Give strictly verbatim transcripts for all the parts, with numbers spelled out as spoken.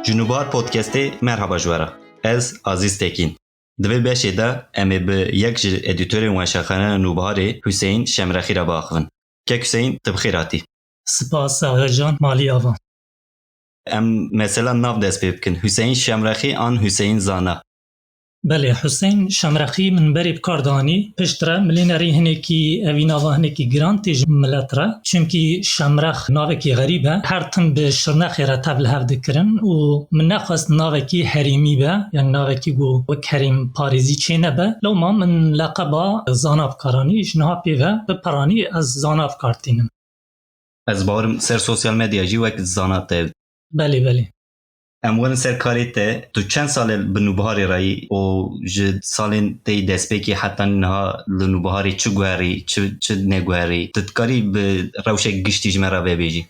Ji Nûbihar Podcastê merhaba ji we re. Ez Azîz Tekîn. Di vê beşê de em ê bi yek ji edîtorên weşanxaneya Nûbiharê Huseyîn Şemrexî re biaxivin. Kek Huseyîn, tu bi xêr hatî. Spas, Awecan, malî ava. Em mesela nav dest pê bikin. Huseyîn Şemrexî an Huseyîn Zana? Belê, Huseyîn Şemrexî min berê bi kar danî. Piştre milê nerî hinekî, evî nava hinekî giran tê ji milet re. Çimkî Şemrex navekî xerîb e. Her tim bi Şirnexê re tev li hev dikirin û min nexwest navekî herêmî be, yani navekî ku wek herêm parêzî çê nebe. Lewma min leqeba Zana bi kar anî, ji niha pê ve bi piranî ez Zana bi kar tînim. Ez bawerim ser sosyal medya jî wek Zana te. Belê, belê. Em werin ser karê te. Tu çend sal e bi Nûbiharê re yî û ji salên te yî destpêkê heta niha li Nûbiharê çi guherî, çi, çi neguherî? Tu dikarî bi rewşek giştî ji me re vebêjî?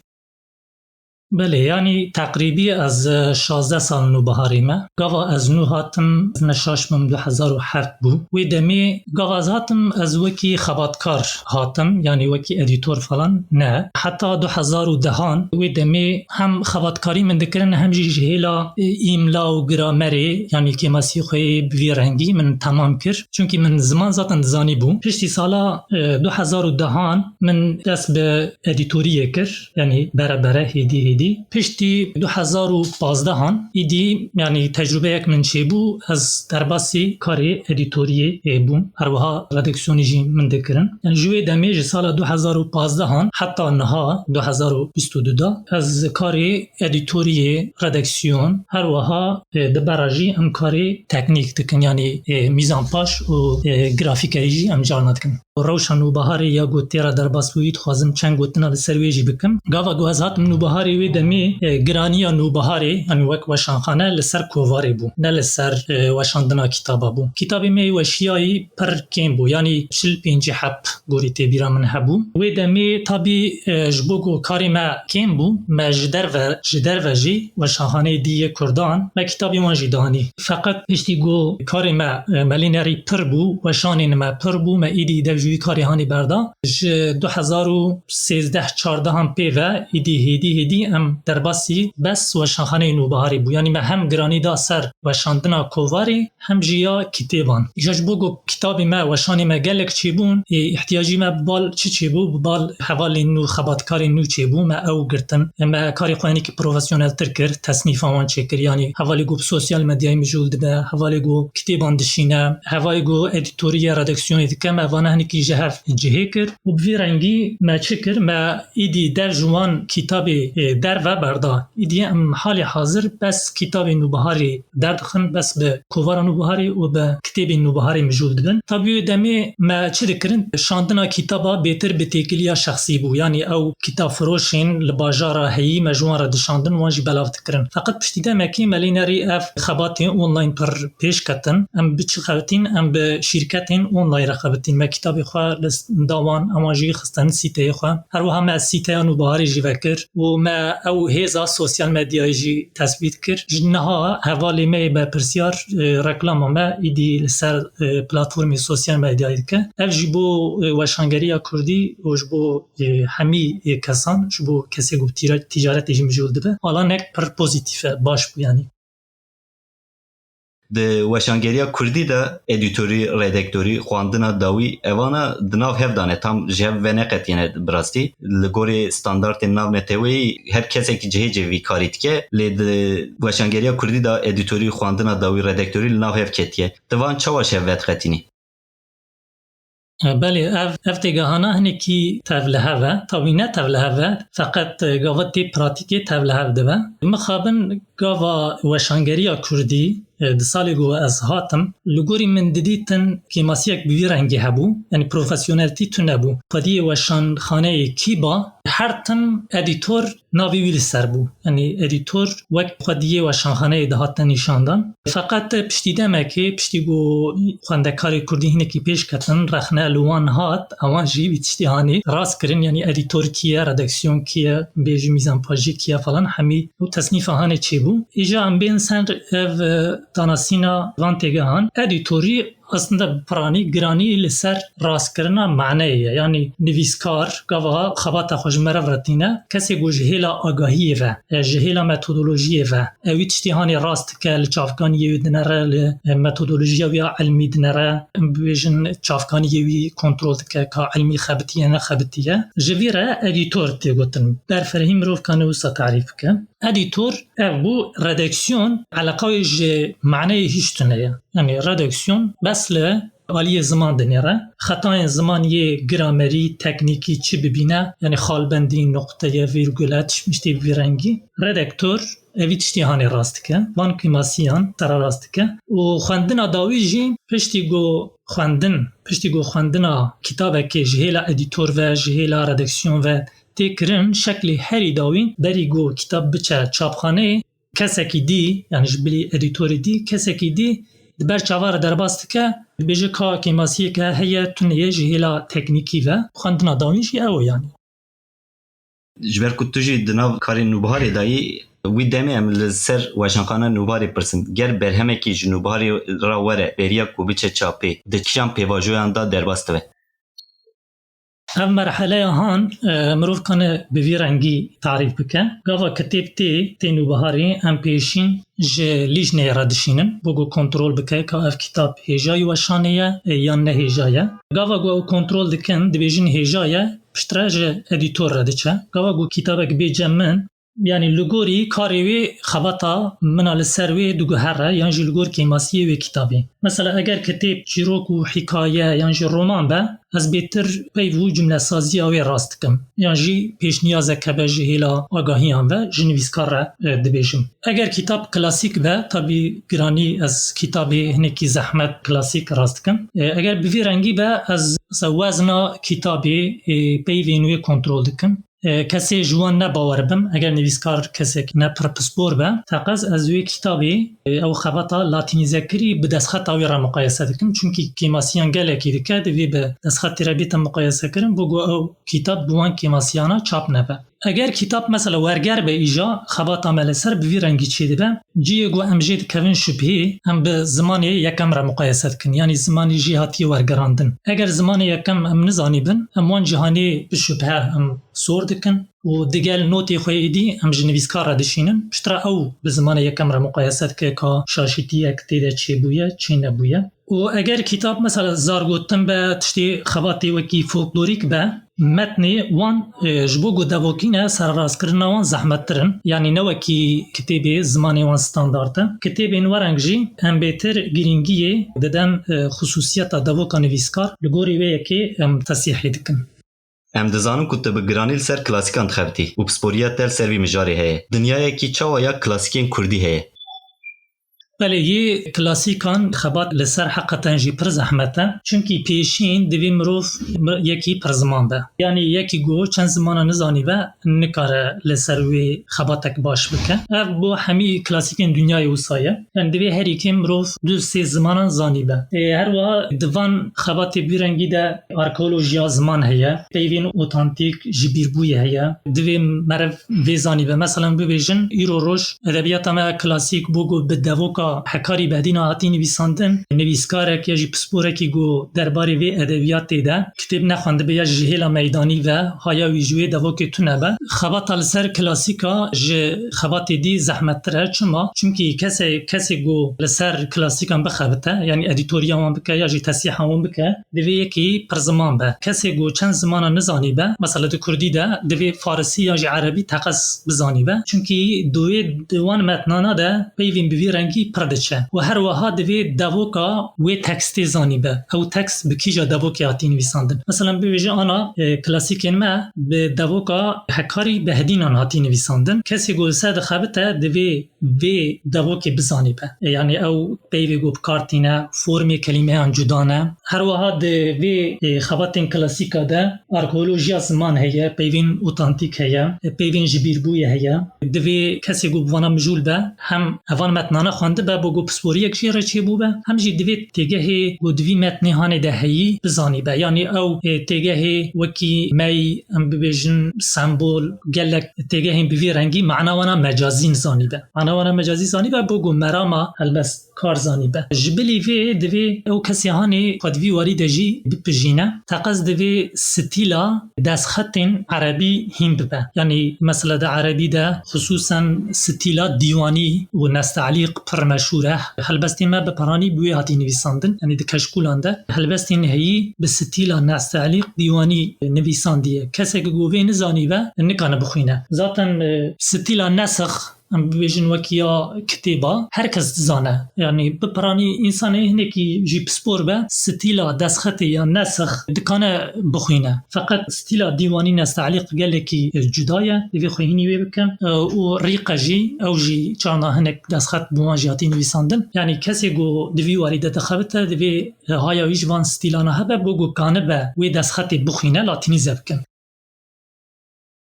Belê, yanî teqrîbî ez, e, şazdeh sal Nûbiharê me. Gava ez nû hatim, ne şaş bim, du hezar û heft bû. Wê demê gava ez hatim, ez wekî xebatkar hatim, yanî wekî edîtor falan ne. Heta du hezar û dehan wê demê hem xebatkarî min dikirin, hem jî ji hêla, e, îmla û gramerê, yanî kêmasî xwe yê bi vî rengî min temam kir. Çimkî min ziman zaten dizanî bû. Piştî sala, e, du hezar û dehan min dest bi edîtoriyê kir. Yanî bere bere, hêdî hêdî. Piştî du hezar û pazdehan îdî, yanî tecrûbeyek min çêbû, ez derbasî karê edîtoriyê, e, bûm. Her wiha redaksiyonî jî min dikirin. Yanî ji wê demê, ji sala du hezar û pazdehan heta niha du hezar û bîst û du de ez karê edîtoriyê, redaksiyon, her wiha, e, di bera jî em karê teknîk dikin, yanî, e, mîzanpaj û, e, grafîkerî jî em carna dikin. Rewşa Nûbiharê ya ku tê re derbas bûyî, dixwazim çend gotina li ser wê jî bikim. Gava ku ez hatim Nûbiharê wê demê, e, giraniya Nûbiharê, yanî wek weşanxane li ser kovarê bû, ne li ser, e, weşandina kitaba bû. Kitabê me yê weşiyayî pir kêm bû, yanî çil pêncî heb gorî têbîra min hebû. Wê demê tabî, e, ji bo ku karê me kêm bû, me ji derve, ji derve jî weşanxaneyê dî yê Kurdan me kitabê wan jî danî. Feqet piştî ku karê me, e, me lê nerî pir bû, weşanên me pir bû, me îdî dev ji wî karê hanî berda. Ji du hezar û sêzdeh çardehan pê ve îdî hêdî hêdî em derbasî bes weşanxaneyê Nûbiharê bû. Yanî me hem giranî da ser weşandina kovarê, hem jî ya kitêban. Îja ji bo ku kitabê me, weşanê me gelek çêbûn, ê, îhtiyacî me bi bal çi çêbû? Bi bal hevalên nû, xebatkarên nû çêbû. Me ew girtin. Me karê xwe hinekî profesyoneltir kir, tesnîfa wan çêkir. Yanî hevalê ku bi sosyal medyayê mijûl dibe, hevalê ku kitêban dişîne, hevalê ku edîtoriya redaksiyonê dike, me vana hinekî ji hev cihê kir. Û bi vî rengî me çi kir? Me îdî dev ji wan kitabê, ê, derve berda. Îdî em halê hazir bes kitabê Nûbiharê derdixin, bes bi kovara Nûbiharê û bi kitêbên Nûbiharê mijûl dibin. Tabî wê demê me çi dikirin? Şandina kitaba bêtir bi têkiliya şexsî bû. Yanî ew kitapfiroşên li bajara heyî me ji wan re dişandin, wan jî belav dikirin. Feqet piştî demekê me lê nerî ev xebatê online pir pêş ketin. Em bi çi xebitîn? Em bi şîrketên online re xebitîn. Me kitabê xwe li s-, da wan, ewan jî xistin sîteyê xwe. Her wiha me sîteya Nûbiharê jî vekir û me ew hêza sosyal medyayê jî tesbît kir. Ji niha hevalê me yê berpirsiyar, e, reklama me îdî li ser, e, platformê sosyal medyayê dike. Ev ji bo, e, weşangeriya kurdî û ji bo, e, hemî, e, kesan, ji bo kesê ku bi tîra-, tîcaretê jî mijûl dibe, alanek pir pozîtîf e, baş bû yanî. Di weşangeriya kurdî de edîtorî, redaktorî, xwendina dawî, evana di nav hev de ne, tam ji hev veneqetiyene bi rastî. Li gorî standartên navneteweyî her kesekî cihê cihê vî karî dike, lê di weşangeriya kurdî de edîtorî, xwendina dawî, redaktorî li nav hev ketiye. Tu van çawa ji hev vediqetînî? E, belê, ev, ev têgehana hinekî tevlihev e. Tabî ne tevlihev e, feqet, e, gava tê pratîkê tevlihev dibe. Mixabin gava weşangeriya kurdî, e, di salê ku ez hatim, li gorî min didîtin kêmasiyek bi vî rengî hebû, yanî profesyoneltî tune bû. Xwediyê weşanxaneyê kî ba, her tim edîtor navê wî li ser bû. Yanî edîtor wek xwediyê weşanxaneyê dihatin nîşandan. Feqet piştî demekê, piştî ku xwendekarê kurdî hinekî pêş ketin, rexne li wan hat, ewan jî vî tiştî hanî rast kirin, yanî edîtor kî ye, redaksiyon kî ye, bêjî mîzanpajî kî ye falan, hemî û tesnîfa hanê çêbû. Îja em bên ser ev, e, danasîna van têgehan. Edîtorî Aslında bi piranî giranî li ser rastkirina maneyê ye. Yanî nivîskar gava xebata xwe ji meriv re tîne, kesê ku ji hêla agahiyê ve, e, ji hêla metodolojiyê ve, e, wî tiştî hanê rast dike, li çavkaniyê wî dinere, li, e, metodolojiya wî ya ilmî dinere, em bibêjin çavkaniyê wî kontrol dike, ka ilmî xebitiye, nexebitiye. Ji vî re edîtor tê gotin. Berfirehî mirov kane wisa tarîf bike. Edîtor, ev bû, redaksiyon, eleqa wê ji maneyê hîç tune ye. Yanî redaksiyon bes li aliyê ziman dinêre. Xetayên ziman yê gramerî, teknîkî çi bibîne, yanî xalbendî, noqteye, vîrgule, tişt-, tiştê bi vî rengî. Redaktor, evî tiştî hanê rast dike. Van kêmasiyan sererast dike. Û xwendina dawî jî piştî ku xwendin, piştî ku xwendina kitabekê ji hêla edîtor ve, ji hêla redaksiyon ve tê kirin, şeklê herî dawîn berî ku kitab biçe çapxaneyê, kesekî dî, yanî ji bilî edîtorê dî, kesekî dî di ber çava re derbas dike, dibêje ka kêmasiyeke heye, tune ye ji hêla teknîkî ve. Xwendina dawîn jî ew e yanî. Ji ber ku tu jî di nav karên Nûbiharê de yî, wî demê em li ser Weşanxaneya Nûbiharê pirsin, ger berhemekî ji Nûbiharê re were beriya ku biçe çapê, di kîjan pêvajoyan de derbas dibe? Ev merheleya han, e, mirov kane bi vî rengî tarîf bike. Gava kitêb tê, tê Nûbiharê, em pêşîn ji lîjneyê re dişînin, bo ku kontrol bike ka ev kitab hêjayî weşanê ye, e, yan ne hêja ye. Gava ku ew kontrol dikin, dibêjin hêja ye, piştre ji edîtor re diçe. Gava ku kitabek bê cem min, yanî li gorî karê wê, xebata min a li ser wê diguhere, yan jî li gor kêmasiyê wê kitabê. Mesela eger kitêb çîrok û hîkaye yan jî roman be, ez bêtir peyv û cumlesaziya wê rast dikim. Yan jî pêşniyazek hebe ji hêla agahiyan ve ji nivîskar re, e, dibêjim. Eger kitab klasîk be, tabî giranî ez kitabê hinekî zehmet klasîk rast dikim. E, eger bi vî rengî be, ez mesela wezna kitabê, e, peyvên wê kontrol dikim. E, kesê ji wan ne bawer bim, eger nivîskar kesek ne pir pispor be, teqez ez wê kitabê, e, ew xebata latînîzekirî bi destxeta wê re muqayese dikim. Çunkî kêmasiyan gelekî dike, divê bi destxetê re bête muqayesekirin, bo ku ew kitab bi wan kêmasiyana çap nebe. Eger kitab mesela werger be îja, xebata me li ser bi vî rengî çêdibe. Cihê ku em jê dikevin şubhê, em bi zimanê yekem re muqayese dikin, yanî zimanê jê hatiye wergerandin. Eger zimanê yekem em nizanîbin, em wan cihanê bi şubhe em sor dikin û digel notê xwe êdî em ji nivîskar re dişînin, piştre ew bi zimanê yekem re muqayese dike ka şaşîtiyek tê de çêbûye, çê nebûye. Û eger kitab mesela zargotin be, tiştê xebatê wekî folklorîk be, metnê wan, e, ji bo ku devokîne, sererastkirina wan zehmettir in. Yanî ne wekî kitêbê zimanê wan standard e. Kitêbên wereng jî em bêtir girîngiyê didin, e, xisûsiyeta devoka nivîskar, li gorî wê yekê em tesîhê dikin. Em dizanin ku tu bi giranî li ser klasîkan dixebitî û pisporiya te li ser vî mijarê heye. Dinyayekî çawa ya klasîkên kurdî heye? Belê, yê klasîkan xebat li ser heqeten jî pir zehmet e. Çunkî pêşîn divê mirov mi-, yekî pirziman be. Yanî yekî ku çend zimana nizanîbe, nikare li ser wê xebatek baş bike. Ev bo hemî klasîkên dinyayê wisa ye. Yanî divê herî kêm mirov du sê zimanan zanîbe. Ê, her wiha di van xebatê bi vî rengî de arkeolojiya ziman heye, peyvên otantîk ji bîrbûyî heye. Divê meriv vê zanîbe. Meselen bibêjin, îro roj edebiyata me klasîk bo ku bi devoka Hekarî Behdîna hatî nivîsandin, nivîskarek ya jî pisporekî ku derbarê vê edebiyatê de kitêb nexwendibe ya ji hêla meydanî ve haya wî ji wê devokê tune be. Xebata li ser klasîka ji xebatê dî zehmettir e. Çima? Çimkî kesê, kesê ku li ser klasîkan bixebite, yanî edîtoriya wan bike ya jî tesîha wan bike, divê yekî pirziman be. Kesê ku çend zimana nizanîbe, mesela di kurdî de, divê farisî ya jî erebî teqez bizanîbe. Çimkî di wê, di wan metnana de peyvên bi vî rengî pir diçe. Û her wiha divê devoka wê tekstê zanîbe. Ew tekst bi kîja devokê hatî nivîsandin. Mesela bibêje ana, e, klasîkên me bi devoka Hekarî Behdînan hatî nivîsandin. Kesê ku li ser dixebite divê vê devokê bizanîbe. E, yanî ew peyvê ku bi kar tîne, formê kelîmeyan cuda ne. Her wiha di vê, e, xebatên klasîka de arkeolojiya ziman heye, peyvên otantîk heye, e, peyvên ji bîrbûyî heye. Divê kesê ku bi vana mijûl be, hem evan metnane xwendin, be, bo ku pisporiyek jê re çêbûbe, hem jî divê têgehê ku di vî metnê hanê de heyî bizanîbe. Yanî ew, e, têgehê wekî mey, em bibêjin sembol, gelek têgehên bi vî rengî mana wana mecazî zanîbe. Mana wana mecazî zanîbe, bo ku merama helbestkar zanîbe. Ji bilî vê divê ew kesê hanê xwe di vî warî de jî bipijîne. Teqez divê stîla destxetên erebî hîn bibe. Yanî mesela di erebî de xisûsen stîla dîwanî û neste'lîq pir meşhûr e. Helbestên me bi piranî bi wê hatî nivîsandin. Yanî di keşkûlan de helbestên heyî bi stîla neste'lîq dîwanî nivîsandiye. Kesek ku vê nizanîbe nikane bixwîne. Zaten, e, stîla nesix, em bibêjin wekî ya kitêba, her kes dizane. Yanî bi piranî însanê hinekî jî pispor be, stîla destxetê ya nesix dikane bixwîne. Feqet stîla dîwanî neste'lîq gelekî cuda ye, divê xwe hînî wê bike. Û rîqe jî, ew jî çarna hinek destxet bi wan jî hatî nivîsandin. Yanî kesê ku di vî warî de dixebite, divê haya wî ji van stîlana hebe, bo ku kanibe wê destxetê bixwîne, latînîze bike.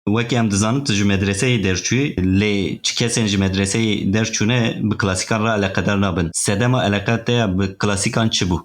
Wekî em dizanin, tu ji medreseyê derçûyî, lê çi kesên ji medreseyê derçûne bi klasîkan re eleqedar nabin. Sedema eleqeya te ya bi klasîkan çi bû?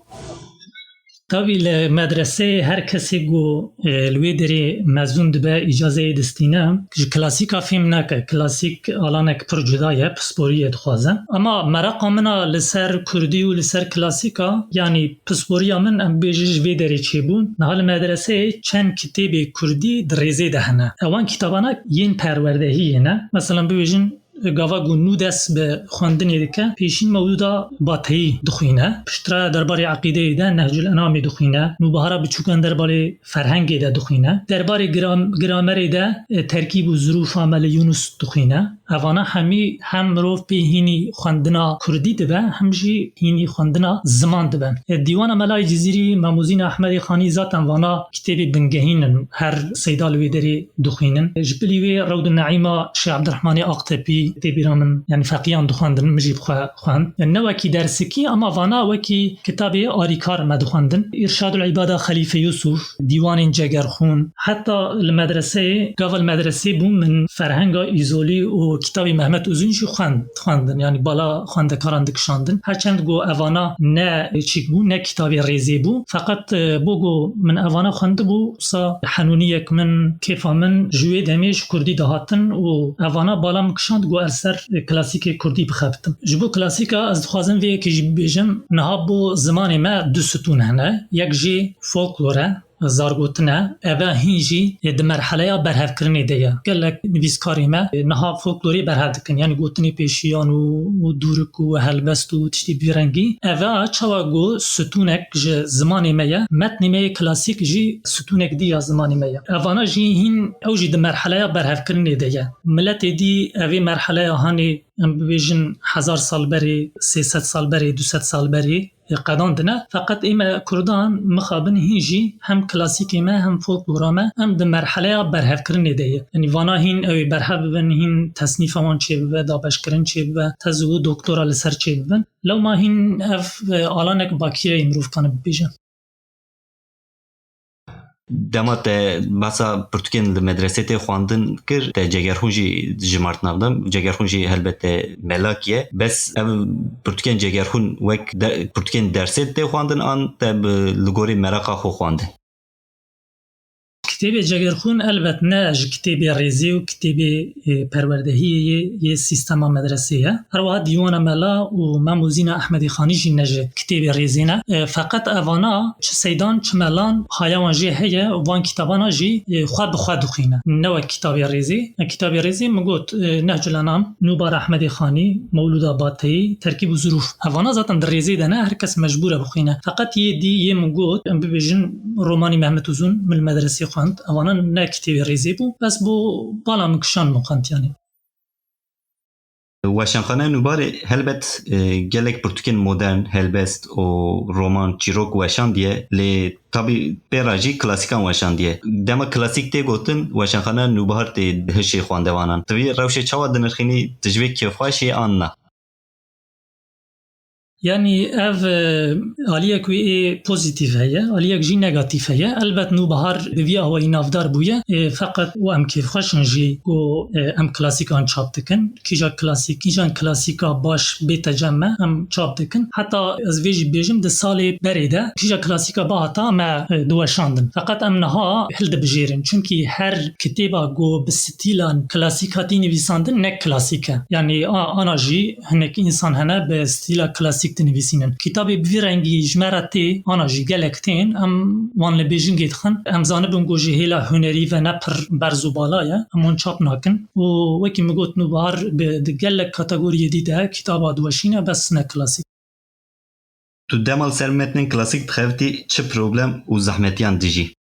Tabî li medreseyê her kesê ku, e, li wê derê mezûn dibe, îcazeyê distîne, ji klasîka fêm nake. Klasîk alanek pir cuda ye, pisporiyê dixwaze. Ama meraqa min a li ser kurdî û li ser klasîka, yanî pisporiya min, em bêjin, ji vê derê çêbûn. Niha li medreseyê çend kitêbê kurdî di rêzê de hene. Ewan kitabana yên perwerdehiyê ne. Meselan bibêjin, gava ku nû dest bi xwendinê dike, pêşîn Mewlûda Bateyî dixwîne. Piştre derbarê eqîdeyê de Nehcul Enamê dixwîne. Nûbahara Biçûkan derbarê ferhengê de dixwîne. Derbarê gram-, gramerê de, e, Terkîb û Zirûfa Mele Yûnus dixwîne. Evana hemî hem mirov pê hînî xwendina kurdî dibe, hem jî hînî xwendina ziman dibe. E, Dîwana Melayê Cizîrî, Mem û Zîna Ehmedê Xanî zaten vana kitêbê bingehîn in. Her seyda li wê derê dixwînin. Ji bilî wê Rewd û Neîma Şêx Ebdirehmanê Aqtepî tê bîra min, yanî feqiyan dixwendin, min jî bi xwe xwend. Yanî ne wekî dersikî, ama vana wekî kitabê arîkar me dixwendin. Îrşadul Îbada Xelîfe Yûsuf, Dîwanên Cegerxûn. Heta li medreseyê, gava li medresê bûm, min Ferhenga Îzolî û kitabê Mehmet Uzun jî xwend, xwendin. Yanî bala xwendekaran dikişandin. Her çend ku evana ne çîk bû, ne kitabê rêzê bû. Feqet, e, bo ku min evana xwendibû, wisa henûniyek min, kêfa min ji wê demê ji kurdî dihatin û evana bala min kişand ku ez ser klasîkê kurdî bixebitim. Ji bo klasîka ez dixwazim vê yekê jî bibêjim, niha bo zimanê me du stûn hene. Yek jî folklor e, zargotin e. Eve hîn jî di merheleya berhevkirinê de ye. Gelek nivîskarê me niha folklorê berhev dikin. Yanî gotinê pêşiyan û, û dûrik û helbest û tiştê bî rengî. Eve çawa ku stûnek ji zimanê me ye, metnê me yê klasîk jî stûnek dî ya zimanê me ye. Evana jî hîn, ew jî di merheleya berhevkirinê de ye. Miletê dî evê merheleya hanê, em bibêjin, hezar sal berê, sê sed sal berê, du sed sal berê, e, qedandine. Feqet ê me Kurdan mixabin hîn jî hem klasîkê me hem folklora me em di merheleya berhevkirinê de ye. Yanî vana hîn ew ê berhev bibin, hîn tesnîfa wan çêbibe, dabeşkirin çêbibe, tez û doktora li ser çêbibin. Lewma hîn ev, e, alanek bakî ye, mirov kane bibêje. Dema te behsa pirtûkên li medresê tê xwendin kir, te Cegerxûn jî jimart nav de. Cegerxûn jî helbet te melak ye. Bes ev pirtûkên Cegerxûn wek de, pirtûkên dersê tê xwendin an te bi, li gorî meraqa xwe xwendin? Kitêbê Cegerxûn elbet ne ji kitêbê rêzê û kitêbê, e, perwerdehiyê yê, yê sîstema medresê ye. Her wiha Dîwana Mela û Mem û Zîna Ehmedê Xanî jî ne ji kitêbê rêzê ne. E, feqet evana çi seydan, çi melan haya wan jê heye, van kitabana jî, e, xwe bi xwe dixwîne. Ne wek kitabê rêzê. E, kitabê rêzê min got, e, Nehcul Enam, Nûbara Ehmedê Xanî, Mewlûda Bateyî, Terkîb û Zirûf. Evana zaten di rêzê de ne, her kes mecbûr e bixwîne. Feqet yê dî yê min got, em bibêjin romanî Mehmet Uzun, min li medresê xwend. Evana ne kitêbê rêzê bû. Bes bo bala min kişand min xwend, yanî. Weşanxaneya Nûbarê helbet, e, gelek pirtûkên modern, helbest û roman, çîrok weşandiye, lê tabî pê re jî klasîkan weşandiye. Dema klasîk tê gotin, Weşanxaneya Nûbahar tê hişê xwendevanan. Tu vî rewşê çawa dinirxînî, tu ji vê kêfxweş î an na? Yanî ev, e, aliyek wî ê pozîtîf heye, aliyek jî negatîf heye. Elbet Nûbihar bi vî awayî navdar bûye, e, feqet û em kêfxweş in jî ku, e, em klasîkan çap dikin. Kîja klasîk, kîjan klasîka baş bête cem me, em çap dikin. Heta ez vê jî bêjim, di salê berê de kîja klasîka bihata me, e, diweşandin. Feqet em niha hildibijêrin. Çimkî her kitêba ku bi stîlan klasîk hatî nivîsandin ne klasîk e. Yanî a-, ana jî hinek însan hene bi stîla klasîk dinivîsînin. Kitabê bi vî rengî ji me re tê, ana jî gelek tên, em wan li bêjingê dixin. Em zanibin ku ji hêla hunerî ve ne pir berz û bala ye. Em wan çap nakin. Û wekî min got, Nûbihar bi, di gelek kategoriyê dî de kitaba diweşîne, bes ne klasîk. Tu dema li ser metnên klasîk dixebitî, çi problem û zehmetiyan dijî?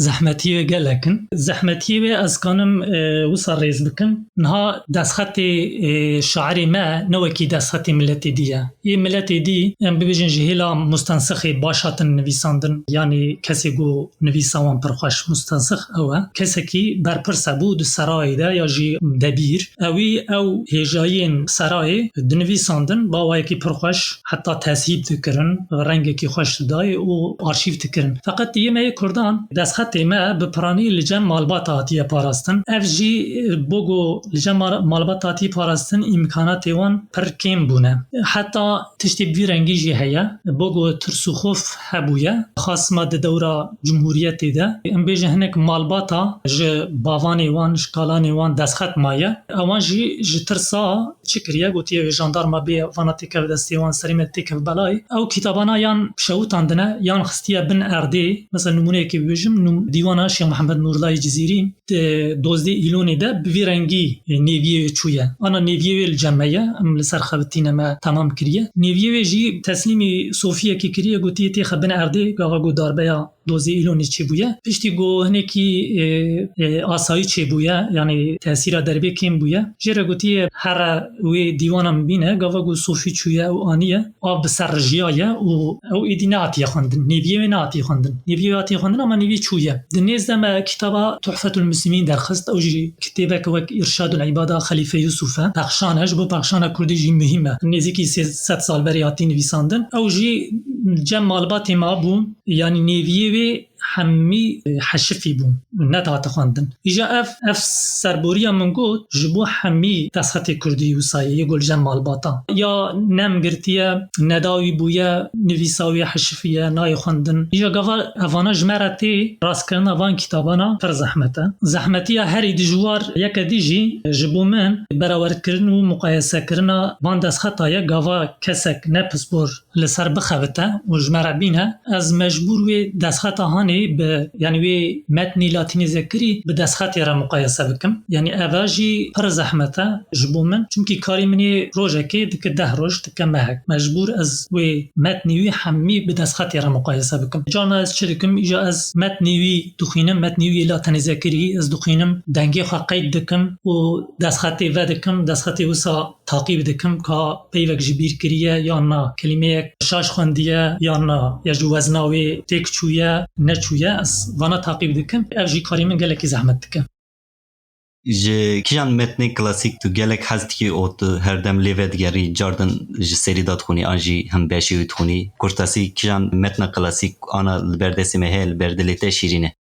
Zehmetiyê wê gelek in. Zehmetiyê wê ez kanim, e, wisa rêz bikim. Niha destxetê, e, şairê me ne wekî destxetê miletê dî ye. Ê miletê dî, em bibêjin ji hêla mustensixê baş hatin nivîsandin, yanî kesê ku nivîsa wan pir xweş mustensix ew e. Kesekî berpirs hebû di serayê de ya jî debîr. Ewî ew hêjayiyên serayê dinivîsandin, bi awayekî pir xweş, heta teshîb dikirin, rengekî xweş didayê û arşîv dikirin. Feqet yê me yê Kurdan, destxetê me bi piranî li cem malbata hatiye parastin. Ev jî, e, bo ku li cem mal-, malbata hatiye parastin, îmkanatê wan pir kêm bûne. Heta tiştê bi vî rengî jî heye. Bo ku tirs û xof hebûye. Xasma di dewra Cumhuriyetê de, em bêjin hinek malbata ji bavanê wan, ji kalanê wan destxet maye. Ewan jî ji tirsa çi kiriye, gotiye wê jandarma bê vana têkeve destê wan, serê me têkeve belayê. Ew kitabana yan şewitandine, yan xistiye bin erdê. Mesela nimûneyekê bibêjim, nû-, dîwana Şêx Mihemed Nûrlayê Cizîrî, di dozdeh Îlonê de bi vî rengî, e, nêviyê wê çûye. Ana nêviyê wê li cem me ye, em li ser xebitîne me temam kiriye. Nêviyê wê jî teslîmî sofiyekê kiriye, gotiye têxe bin erdê, gava ku darbeya dozdeh Îlonê çêbûye. Piştî ku hinekî, e, e, asayî çêbûye, yanî tesîra derbê kêm bûye. Jê re gotiye here wê dîwana min bîne, gava ku sofî çûye û aniye, av bi ser rijiyaye û ew êdî nehatiye xwendin. Nêviyê wê nehatiye xwendin. Nêviyê wê hatiye xwendin, ama nêvî çûye. Di nêz de me kitaba Tuhfetul Muslimîn derxist. Ew jî kitêbeke wek Îrşadul Îbada Xelîfe Yusuf e. Pexşan e, ji bo pexşana kurdî jî muhîm e. Nêzîkî sê sed sal berê hatî nivîsandin. Ew jî cem malbatê me bû. Yanî nêviyê wê hemî, e, heşifî bû. Nedihate xwendin. Îja ev, ev serboriya min got, ji bo hemî destxetê kurdî wisa ye, yê ku li cem malbata. Ya nem girtiye, nedawî bûye, nivîsa wê heşifî ye, nayê xwendin. Îja gava evana ji me re tê, rastkirina van kitabana pir zehmet e. Zehmetiya herî dijwar yeke dî jî ji bo min berawerkirin û muqayesekirina van destxeta ye, gava kesek ne pispor li ser bixebite û ji me re bîne, ez mecbûr wê destxeta hanê bi, yanî wê metnî latînîzekirî bi destxetê re muqayese bikim. Yanî eva jî pir zehmet e ji bo min. Çimkî karê min ê rojekê dike deh roj, dike mehek. Mecbûr ez wê metnî wî hemî bi destxetê re muqayese bikim. Carna ez çi dikim? Îja ez metnî wî dixwînim, metnî wî latînîzekirî ez dixwînim, dengê xwe qeyd dikim û destxetê vedikim. Destxetê wisa taqîb dikim ka peyvek ji bîr kiriye yan na, kelîmeyek şaş xwendiye yan na, ya ji wezna wê têk çûye, neçûye, ez vana taqîb dikim. Ev jî karê min gelekî zehmet dike. Ji kîjan metnê klasîk tu gelek hez dikî û tu her dem lê vedigerî, cardin ji serî de dixwînî an jî him beşî wî dixwînî? Kurtasî kîjan metna klasîk ana li ber destê me heye, li ber dilê te şîrîn e?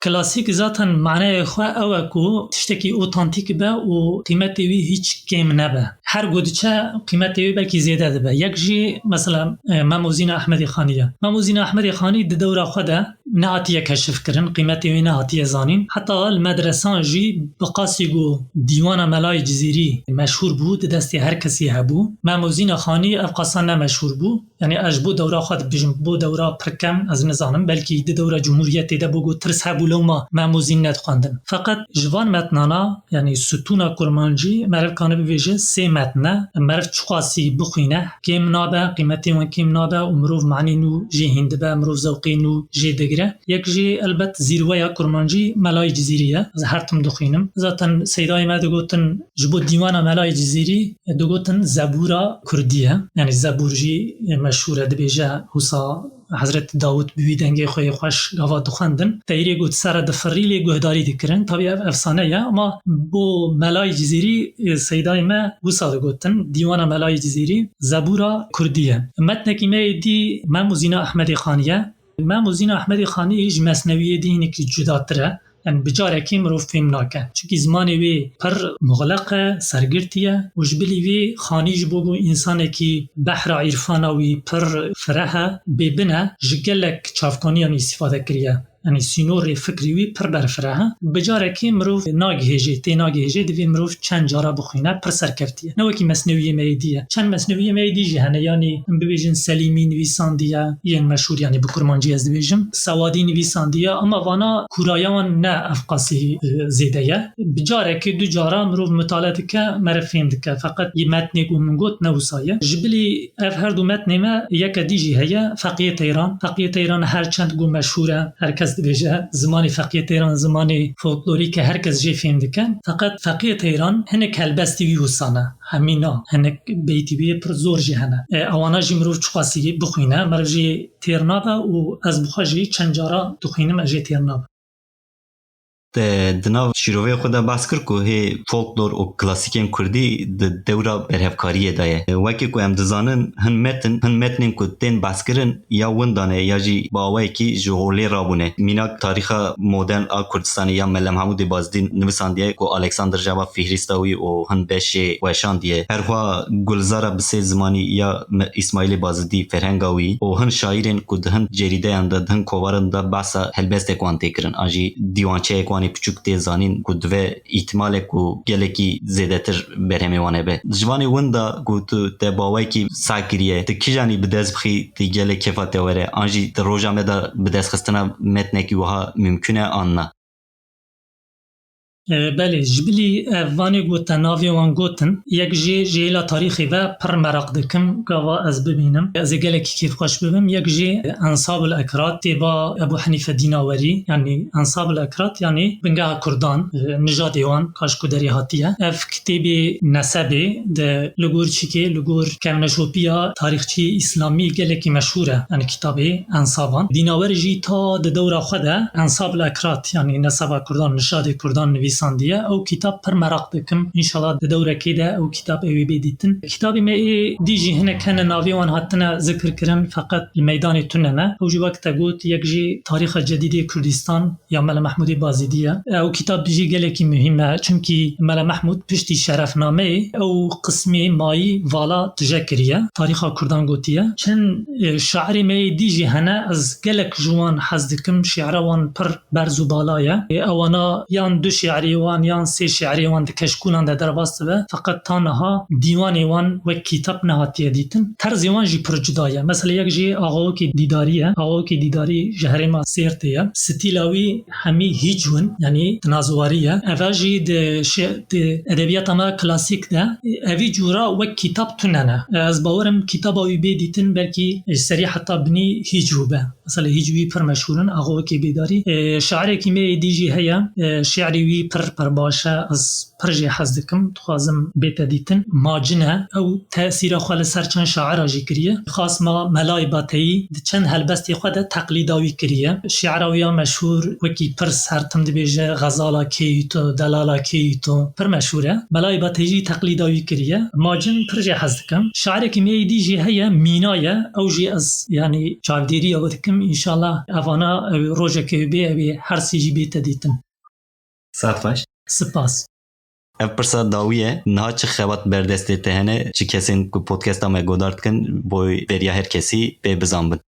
Klasîk zaten maneyê xwe ew e ku tiştekî otantîk be û qîmetê wî hîç kêm nebe. Her ku diçe qîmetê wî belkî zêde dibe. Yek jî mesela, e, Mem Ozîna Ehmedê Xanî ye. Mem Ozîna Ehmedê Xanî di dewra xwe de nehatiye keşifkirin, qîmetê wî nehatiye zanîn. Heta li medresan jî bi qasî ku dîwana Melayê Cizîrî meşhûr bû, di destê her kesî hebû. Mem Ozîna Xanî ev qasa ne meşhûr bû. Yanî ez ji bo dewra xwe dibêjim, bo dewra pir kem, ez nizanim, belkî di dewra Cumhuriyetê de bo ku tirs hebû lewma Mem Ozîn nedixwendin. Feqet ji van metnana, yanî stûna kurmancî, meriv kane bibêje sê metn e, meriv çiqasî bixwîne, kêm nabe, qîmetê wan kêm nabe û mirov manî nû jê hîn dibe, mirov zewqê nû jê digire. ye. Yek jî elbet zîrweya kurmancî Melayê Cizîrî ye. Ez her tim dixwînim. Zaten seydayê me digotin, ji bo dîwana Melayê Cizîrî digotin Zebûra Kurdî ye. Yanî Zebûr jî meşhûr e, dibêje wisa Hezretî Dawûd bi wî dengê xwe yê xweş gava dixwendin. Teyrê ku di ser re difirî lê guhdarî dikirin. Tabî ev efsane ye, ama bo Melayê Cizîrî, e, seydayê me wisa digotin. Dîwana Melayê Cizîrî Zebûra Kurdî ye. Metnekî me yê dî Mem û Zîna Ehmedê Xanî ye. Mem û Zîna Ehmedê Xanî ji mesnewiyê dî hinekî cudatir e. Yani bi carekî mirov fêm nake. Çimkî zimanê wê pir muxleq e, sergirtî ye û ji bilî wê Xanî ji bo ku însanekî behra îrfana wî pir fireh e, bêbin e, ji gelek çavkaniyan îstîfade kiriye. Yani sînorê fikrî wî pir berfireh e. Bi carekî mirov nagihêjê, tê nagihêjê, divê mirov çend cara bixwîne, pir serkevtî ye. Ne wekî mesnewiyê me yê dî ye. Çend mesnewiyê me yê dî jî hene, yanî em bibêjin Selîmî nivîsandiye, yên meşhûr, yanî bi kurmancî ez dibêjim. Sewadî nivîsandiye, ama vana kûraya wan ne ev qasî, e, zêde ye. Bi carekê du cara mirov mitale dike, meriv fêm dike. Feqet yê metnê ku min got ne wisa ye. Ji bilî ev her du metnê me yeke dî jî heye, Feqiyê Teyran. Feqiyê Teyran her çend ku meşhûr e, her kes dibêje, zimanê Feqiyê Teyran zimanê folklorîk e, her kes jê fêm dike. Feqet Feqiyê Teyran hinek helbestî wî wisa ne. Hemî na, hinek beytî wî yê pir zor jî hene. E, ewana jî mirov çiqasî bixwîne, meriv jê têr nabe û ez bi xwe jî çend cara dixwînim, ez jê têr nabim. Te di nav şîrovê xwe de behs kir ku hê folklor û klasîkên kurdî di dewra berhevkariyê de ye. Wekî ku em dizanin, hin metin, hin metnên ku tên behskirin ya winda ne ya jî bi awayekî ji holê rabûne. Mînak tarîxa modern a Kurdistanê ya Mele Mehmûdê Bazidî nivîsandiye ku Alexander Jaba fihirîsta wî û hin beşê weşandiye. Herwiha Gulzara bi sê zimanî ya Me-, Îsmaîlê Bazidî ferhenga wî û hin şaîrên ku di hin cerîdeyan de, di hin kovaran de behsa helbestek wan tê kirin. An jî dîwançeyek wan ê piçûk tê zanîn ku dive îhtimalek ku gelekî zêdetir berhemê wan hebe. Ji vanê winda ku tu te bi awayekî seh kiriye, tu kîjanî bi dest bixî, tu gelek kêfa te were, an jî di roja me de bidestxistina metnekî wiha mimkun e an na? E, belê, ji bilî ev vanê ku te navê wan gotin, yek jê ji hêla tarîxê ve pir meraq dikim, gava ez bibînim. Ez ê gelekî kêfxweş bibim. Yek jê Ensabul Ekrat, têba Ebû Henîfe Dînawerî, yanî Ensabul Ekrat, yanî bingeha Kurdan, e, nijadê wan, ka ji ku derê hatiye. Ev kitêbê nesebê di li gor çikê, li gor kevneşopiya tarîxçiyê îslamî gelekî meşhûr e, yanî kitabê ensaban. Dînawer jî ta di dewra xwe de Ensabul Ekrat, yanî neseba Kurdan, nijadê Kurdan nivîsandiye. Ew kitab pir meraq dikim. Înşallah di dewrekê de ew kitab ewê bê dîtin. Kitabê me ê dî jî hinek hene navê wan hatine zikir kirin, feqet li meydanê tune ne. Ew jî wek te got, yek jî Tarîxa Cedîdê Kurdistan ya Mele Mehmûdê Bazîdî ye. Ew kitab jî gelekî muhîm e, çimkî Mele Mehmûd piştî şerefnameyê ew qismê mayî vala tije kiriye. Tarîxa Kurdan gotiye. Çend, e, şairê me yê dî jî hene, ez gelek ji wan hez dikim, şi'ra wan pir berz û bala ye. E, ewana yan du şi'rê wan, yan sê şi'rê wan di keşkûlan de derbas dibe. Feqet ta niha dîwanê wan wek kitab nehatiye dîtin. Terzê wan jî pir cuda ye. Mesela yek jî Axawokê Dîdarî ye. Axawokê Dîdarî ji herêma Sêrtê ye. Stîla wî hemî hîcwin, yanî tinazwarî ye. Eva jî di şi-, di edebiyata me klasîk de, e, evî cûra wek kitab tune ne. E, ez bawerim kitaba wî bê dîtin, belkî ji serî heta binî hîcw be. Mesela hîcwî pir meşhûr in, Axawokê Dîdarî. E, şairekî me yê dî jî heye. E, şi'rê wî pir, pir baş e. Ez pir jê hez dikim, dixwazim bête dîtin. Macin e. Ew tesîra xwe li ser çend şaira jî kiriye. Xasma Melayê Bateyî di çend helbestê xwe de teqlîda wî kiriye. Şi'ra wî ya meşhûr wekî pirs her tim dibêje, Xezala kêyî to, delala kêyî to, pir meşhûr e. Melayê Bateyî jî teqlîda wî kiriye. Macin pir jê hez dikim. Şairekî me yê dî jî heye, Mîna ye. Ew jî ez, yanî, çavdêriya wê dikim. Înşallah evana ew rojekê wê bê, ew ê her sê jî bête dîtin. Sax baş. Spas. Ev pirsa dawî ye. Niha çi xebat ber destê te hene, çi kesên ku podcasta me godar dikin, bo beriya her kesî pê bizanbin?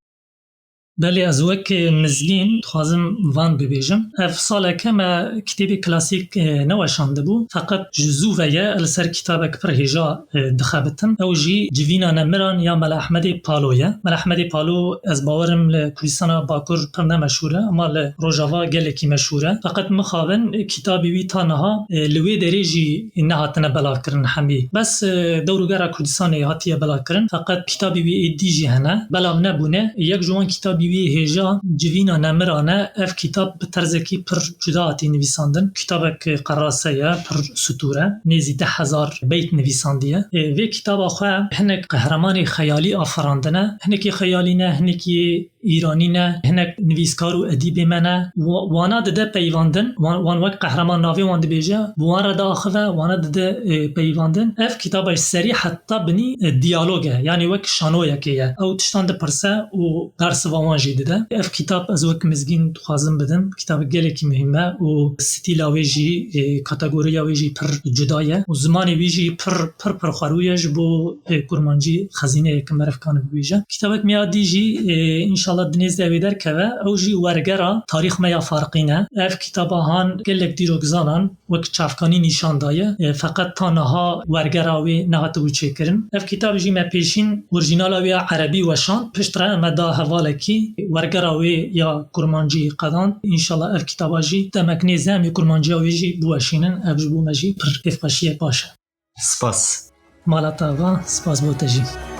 Belê, ez wek miznîn dixwazim van bibêjim. Ev saleke me kitêbê klasîk, e, neweşandibû. Feqet ji zû ve ye, li ser kitabek pir hêja, e, dixebitim. Ew jî Civîna Nemiran ya Mela Ehmedê Palo ye. Mela Ehmedê Palo, ez bawerim li Kurdistana Bakur pir ne meşhûr e, ama li Rojava gelekî meşhûr e. Feqet mixabin kitabê wî ta niha, e, li wê derê jî nehatine belavkirin hemî. Bes, e, dewr û gera Kurdistanê hatiye belavkirin. Feqet kitabê wî êdî jî hene. Belav nebûne. Yek ji wan kitabî Wî hêja Civîna Nemiran e. Ev kitab bi terzekî pir cuda hatî nivîsandin. Kitabek qerase ye, pir stûr e. Nêzî deh hezar beyt nivîsandiye. Ê, vê kitaba xwe hinek qehremanê xeyalî aferandine. Hinekî xeyalî ne, hinekî îranî ne, hinek nivîskar û edîbê me ne. Wa-, wana dide peyvandin, wan, wan wek qehreman navê wan dibêje, bi wan re diaxive, wana dide, e, peyvandin. Ev kitaba ji serî heta binî, e, diyalog e, yanî wek şanoyekê ye. Ew tiştan dipirse û bersiva wan jî dide. Ev kitab ez wek mizgîn dixwazim bidim. Kitabek gelekî muhîm e û stîla wê jî, e, kategoriya wê jî pir cuda ye û zimanê wî jî pir, pir, pir xwerû ye ji bo, e, kurmancî xezîneyeke meriv kane bibêje. Kitabek me ya dî jî, e, înşallah di nêz de wê derkeve. Ew jî Wergera Tarîx me ya Farqîn e. Ev kitaba han gelek dîrokzanan wek çavkanî nîşan daye. E, feqet ta niha wergera wê nehatibe çêkirin. Ev kitab jî me pêşîn orîjînala wê ya erebî weşand. Piştre me da hevalekî wergera wê ya kurmancî qedand. Înşallah ev kitaba jî demek nêz de em ê kurmanciya wê jî biweşînin. Ev ji bo me jî pir kêfxweşiyek baş e. Spas. Mala te ava, spas bo te jî.